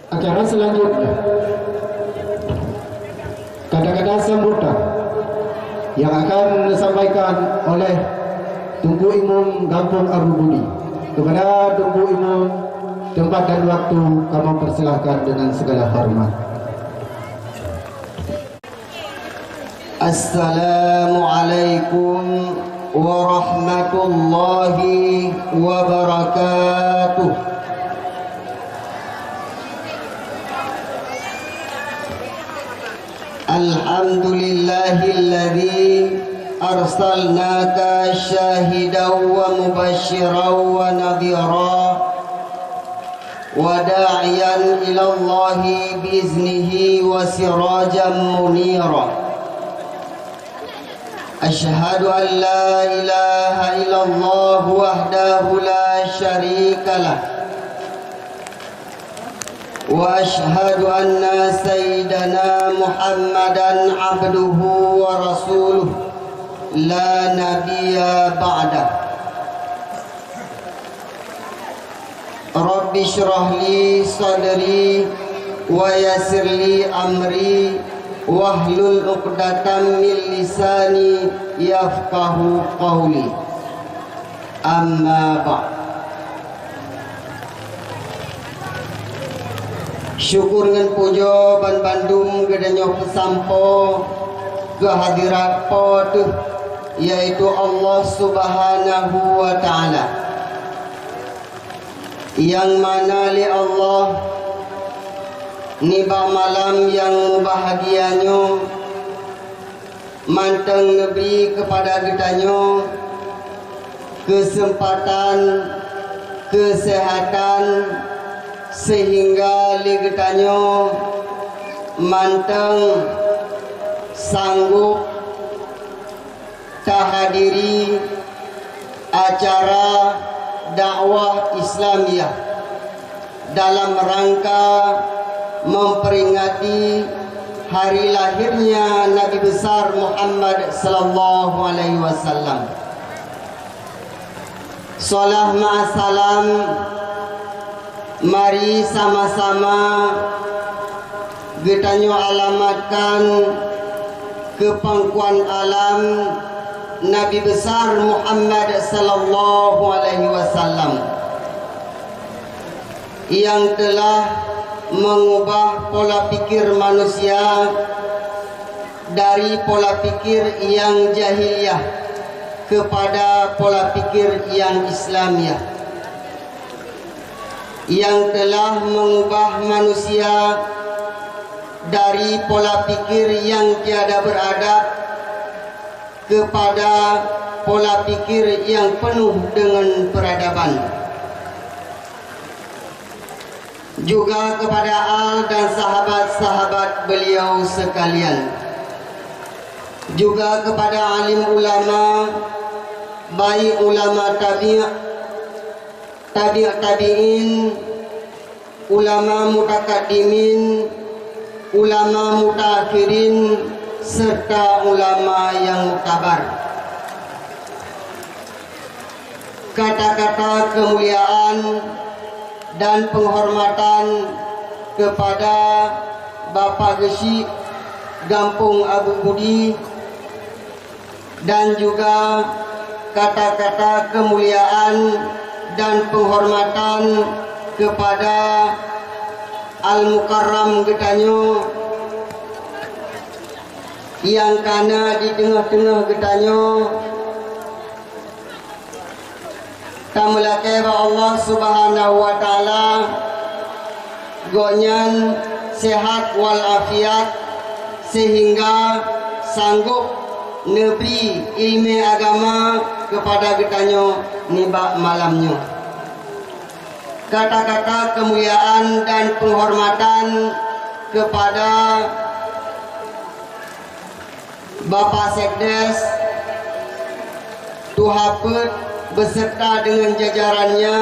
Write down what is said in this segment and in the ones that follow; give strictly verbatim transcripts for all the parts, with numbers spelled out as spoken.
Acara selanjutnya, kata-kata sambutan yang akan disampaikan oleh Teungku Imum Gampông Abu Budi. Kepada Teungku Imum, tempat dan waktu kami persilahkan dengan segala hormat. Assalamualaikum warahmatullahi wabarakatuh. Alhamdulillahilladzi arsalnaka syahidan wa mubasyiran wa nadhira wa da'iyan ilallahi biiznihi wa sirajan munira. Asyhadu an la ilaha illallah wahdahu la syarika lah. Wa asyhadu anna sayyidana Muhammadan abduhu wa rasuluh, la nabiyya ba'dah. Rabbi shrah li sadri wa yassir li amri wahlul 'uqdatam min lisani yafqahu qauli. Amma ba'd. Syukur ngon pujoe ban bandum geutanyoe peusampoe keu hadirat Po teuh, yaitu Allah Subhanahu wa Ta'ala. Nyang mana lé Allah nibak malam nyang mubahgia nyoe mantong neubri keupada geutanyoe keuseumpatan, keuseuhatan, seuhingga lé geutanyoe mantong sanggôp tahadiri acara dakwah Islamiyah dalam rangka memperingati hari lahirnya Nabi Besar Muhammad sallallahu alaihi wasallam. Salam ma'assalam, mari sama-sama geutanyoe alamatkan keu pangkuan alam Nabi Besar Muhammad sallallahu alaihi wasallam, nyang telah mengubah pola pikir manusia dari pola pikir nyang jahiliyah keupada pola pikir nyang Islamiyah, nyang telah mengubah manusia dari pola pikir nyang tiada beradab keupada pola pikir nyang peunoh deungon peuradaban. Juga keupada al dan sahabat-sahabat beliau sekalian. Juga keupada alim ulama, baik ulama tabi', tabi' tabi'in, ulama mutakaddimin, ulama mutaakhirin, serta ulama nyang muktabar. Kata-kata keumuliaan dan peunghormatan keupada Bapak Geuchik Gampông Abu Budi, dan juga kata-kata keumuliaan dan peunghormatan keupada Al-Mukarram geutanyoe nyang ka na di teungoh-teungoh geutanyoe. Tameulakée bak Allah Subhanahu wa Ta'ala, Gobnyan sehat wal afiat, seuhingga sanggôp neubri iéleumé agama keupada geutanyoe nibak malam nyoe. Kata-kata keumuliaan dan peunghormatan keupada Bapak Sekdes, Tuha Peuet beserta dengan jajarannya,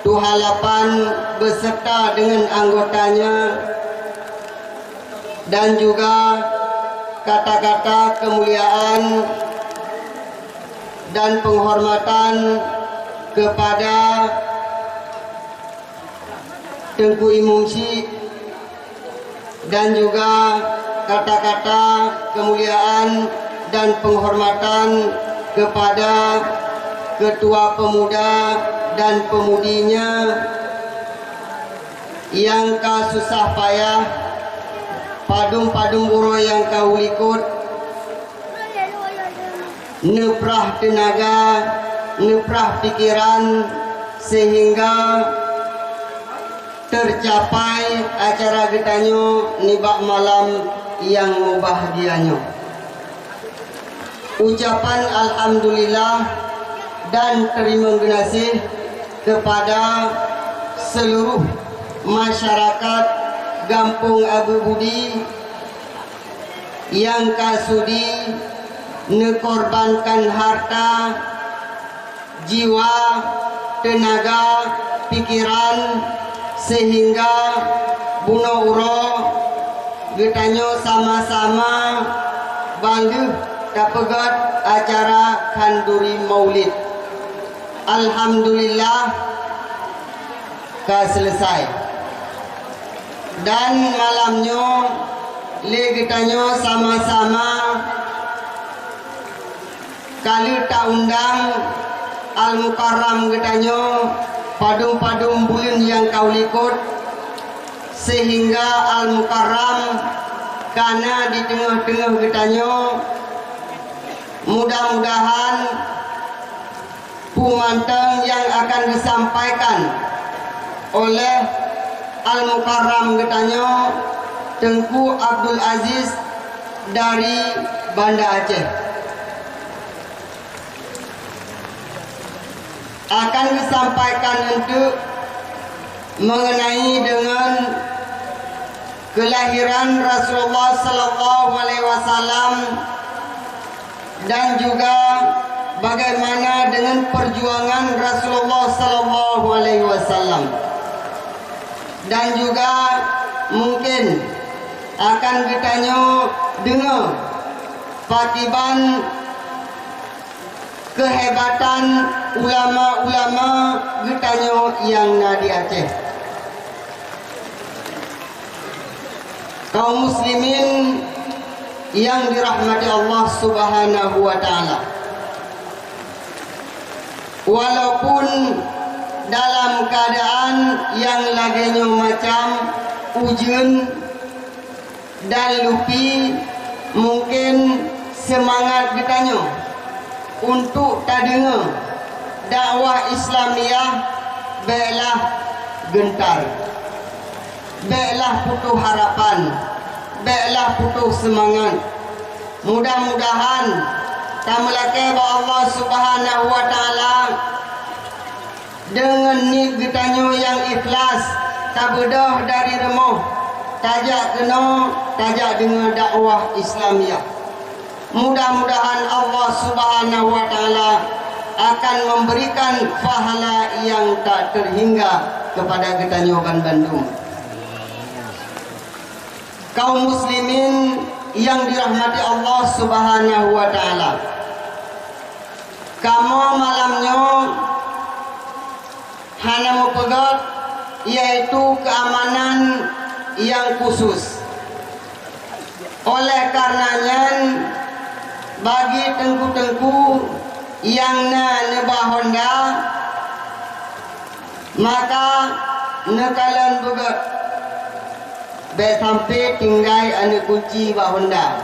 Tuha Lapan beserta dengan anggotanya, dan juga kata-kata kemuliaan dan penghormatan kepada Teungku Imum Syik, dan juga kata-kata kemuliaan dan penghormatan kepada Ketua Pemuda dan Pemudinya nyang ka susah payah, padum-padum uroe nyang ka u likot, neuprah teunaga, neuprah pikeran, sehingga teucapai acara geutanyoe nibak malam nyang mubahgia nyoe. Ucapan alhamdulillah dan teurimong geunaséh keupada seuluruh masyarakat Gampông Abu Budi nyang ka sudi neukorbankan harta, jiwa, teunaga, pikeran, sehingga bunoe uroe geutanyoe sama-sama ban lheueh tapeugét acara khanduri Maulid. Alhamdulillah, ka seuleusai. Dan malam nyoe lé geutanyoe sama-sama ka lheueh ta-undang Al-Mukarram geutanyoe padum-padum buleuen nyang ka u likot, sehingga Al-Mukarram ka na di teungoh-teungoh geutanyoe. Mudah-mudahan peue mantong nyang akan disampaikan oleh Al-Mukarram geutanyoe, Teungku Abdul Aziz dari Banda Aceh, akan disampaikan eunteuk mengenai dengan kelahiran Rasulullah sallallahu alaihi wasallam dan juga bagaimana dengan perjuangan Rasulullah sallallahu alaihi wasallam. Dan juga mungkin akan geutanyoe deungoe pakiban keuhebatan ulama-ulama geutanyoe nyang na di Aceh. Kaum muslimin nyang dirahmati Allah Subhanahu wa Ta'ala, walaupun dalam keadaan nyang lagée nyoe macam ujeuen dan lupi, mungkin seumangat geutanyoe untuk tadeungoe dakwah Islamiah béklah geuntar, béklah putôh harapan, béklah putôh seumangat. Mudah-mudahan tameulakée bak Allah Subhanahu wa Ta'ala deungon niet geutanyoe nyang ikhlas, tabeudôh dari rumoh, tajak keunoe, tajak deungoe dakwah Islamiah. Mudah-mudahan Allah Subhanahu wa Ta'ala akan memberikan pahala nyang tak terhingga kepada geutanyoe ban bandum. Kaum muslimin nyang dirahmati Allah Subhanahu wa Ta'ala, kamoe malam nyoe hana meupeugét, yaitu keamanan nyang khusus. Oleh karena nyan, bagi teungku-teungku nyang na neubak honda, maka neukalon beugét, bék sampai tinggai aneuëk kunci bak honda.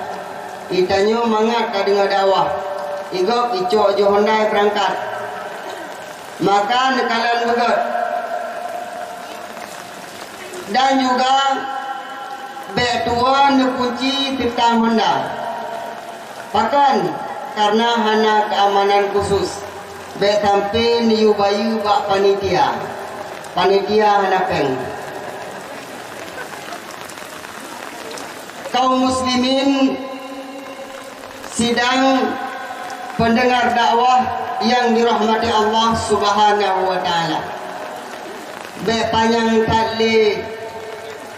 Geutanyoe mangat ka deungoe dakwah, igob icok jih honda beurangkat. Maka neukalon beugét. Dan juga bék tuwoe neukunci teutang honda. Pakon? Karena hana keamanan khusus. Bék sampai neuyue bayeue bak panitia. Panitia hana péng. Kaum muslimin sidang pendengar dakwah nyang dirahmati Allah Subhanahu wa Ta'ala. Bék panyang that lé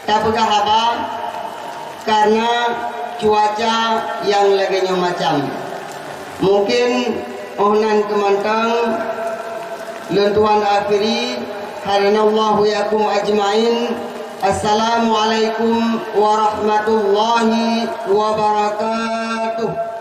tapeugah haba karena cuaca nyang lagée nyoe macam. Mungkin óh nan keumantong lôn tuan akhiri Hadanallahu wa iyyakum ajmain. Assalamualaikum warahmatullahi wabarakatuh.